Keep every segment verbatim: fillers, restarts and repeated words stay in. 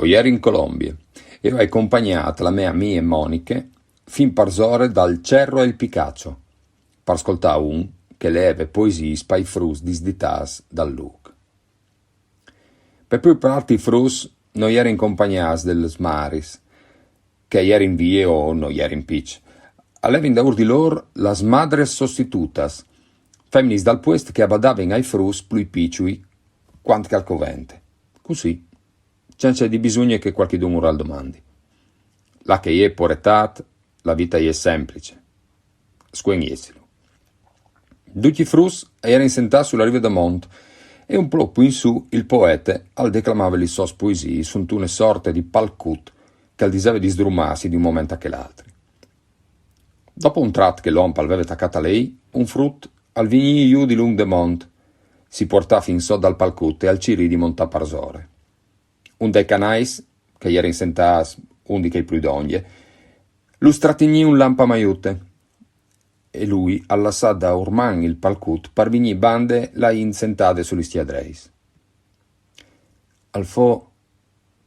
O jeri in Colombie e o ai compagnât la mê amie Moniche fin parsore dal Cerro El Picacho, par scoltâ un che e leeve poesiis pai fruts disditâts dal lûc. Pe plui part i fruts no jerin compagnâts des maris, che a jerin vie o no jerin piçs. A levin daûr di lôr las madres sostitutas, feminis dal puest che a badavin ai fruts plui piçui cuant che al covente. Cussì, cence dî bisugne che cualchidun ur al domandi. Là che e je poretât, la vite e je semplice. Scuenessilu. Ducj i fruts a jerin sentâts su la rive da mont e un pôc plui in sù il poete al declamave lis sôs poesiis suntune sorte di palcut che al diseve di sdrumâsi di un moment a chel altri. Dopo un trat che l'omp al veve tacât a lei, un frut al vignì jù dilunc de mont, si puartà fin sot dal palcut e al cirì di montâ parsore. Un dai canais, che a jerin sentâts un di chei plui dongje, lu stratignì un lamp a maiute e lui al lassà daurman il palcut par vignî bande la int sentade su lis cjadreis. Al fo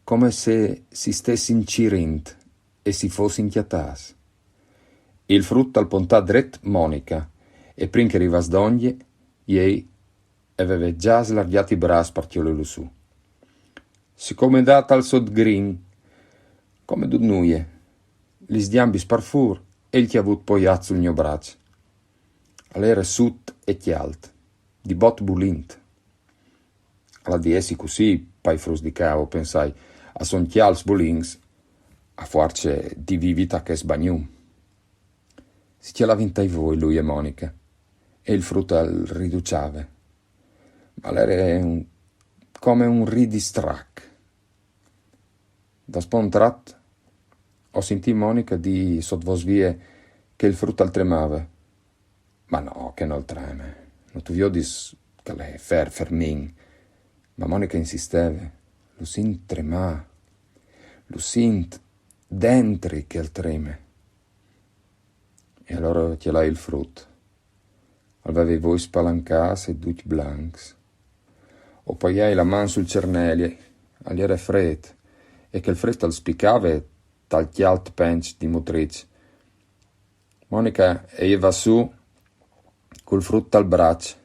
come se si stessin cirint e si fossin cjatâts. Il frut al pontà dret Monica e prin che e rivàs dongje, jei e veve za slargjât i braçs par cjolilu sù. Si comedà tal sot grin, come dut nuie, lis gjambis par fûr e il cjavut poiât sul gno braç. Al jere sut e cjalt, di bot bulint. Al à di jessi cussì pai fruts di ca, o pensai, a son cjalts bulints, a fuarce di vivi ta chest bagnum. Si cjalavin tai voi lui e Monica, e il frut al riduçave. Ma al jere un, come un rî di strac. Daspò un trat o sintì Monica dî sot vôs vie che il frut al tremave. Ma no, che nol treme. No tu viodis che al è fer, fermin. Ma Monica insisteve. Lu sint tremâ. Lu sint dentri che al treme. E alore o cjalai il frut. Al veve i voi spalancâts e ducj blancs. O poiai la man sul cerneli, al jere frêt, e chel frêt al spicave tal cjalt penç di mutriç. Monica e jeva sù cul frut tal braç,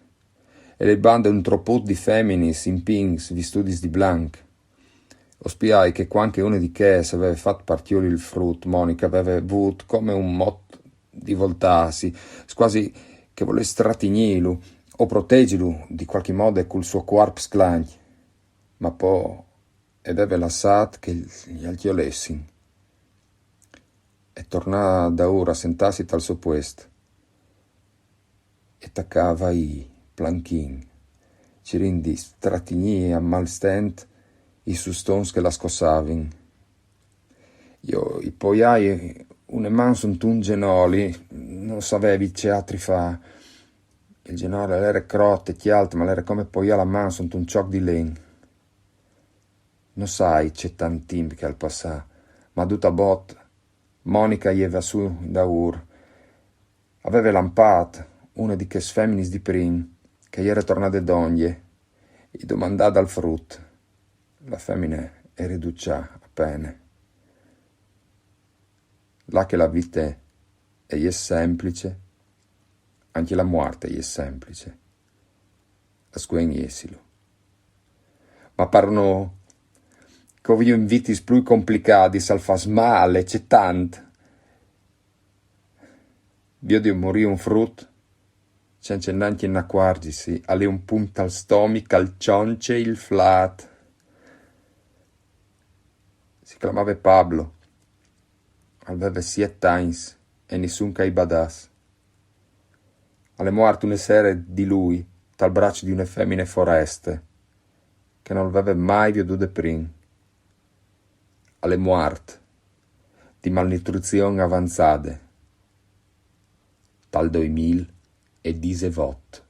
e lì bande un troput di feminis in pints vistudis di blanc. O spiai che cuant che une di chês e veve fat par cjoli il frut, Monica e veve vût come un mot di voltâsi, scuasi che e volès stratignîlu o protezilu di cualchi mode cul so cuarp sclancj. Ma po e veve lassât che jal cjolessin. E tornà daûr a sentâsi tal so puest. E tacà a vaî planchin, cirint di stratignî a mal stent i sustons che la scossavin. Jo i poiai une man suntun zenoli, no savevi ce altri fâ. Il zenoli al jere crot e cjalt, ma al jere come poiâ la man suntun çoc di len. No sai ce tant timp che al passà, ma dut a bot Monica e jeva sù daûr. A veve lampât une di chês feminis di prin, che e jere tornade dongje, i domandà dal frut. La femine e riduçà a pene. Là che la vite e je semplice, ancje la muart e je semplice. A scuen jessilu. Ma par nô, che o vivìn vitis plui complicadis, al fâs mâl e ce tant. Viodi morî un frut, cence nancje inacuarzisi, al è un pugn tal stomi che al cionce il flât. Si clamave Pablo. Al veve siet agns e nissun che i badàs. Al è muart une sere di lui tal braç di une femine foreste, che nol veve mai viodût de prin. Al è muart di malnutrizion avanzade, tal doi mil e disevot.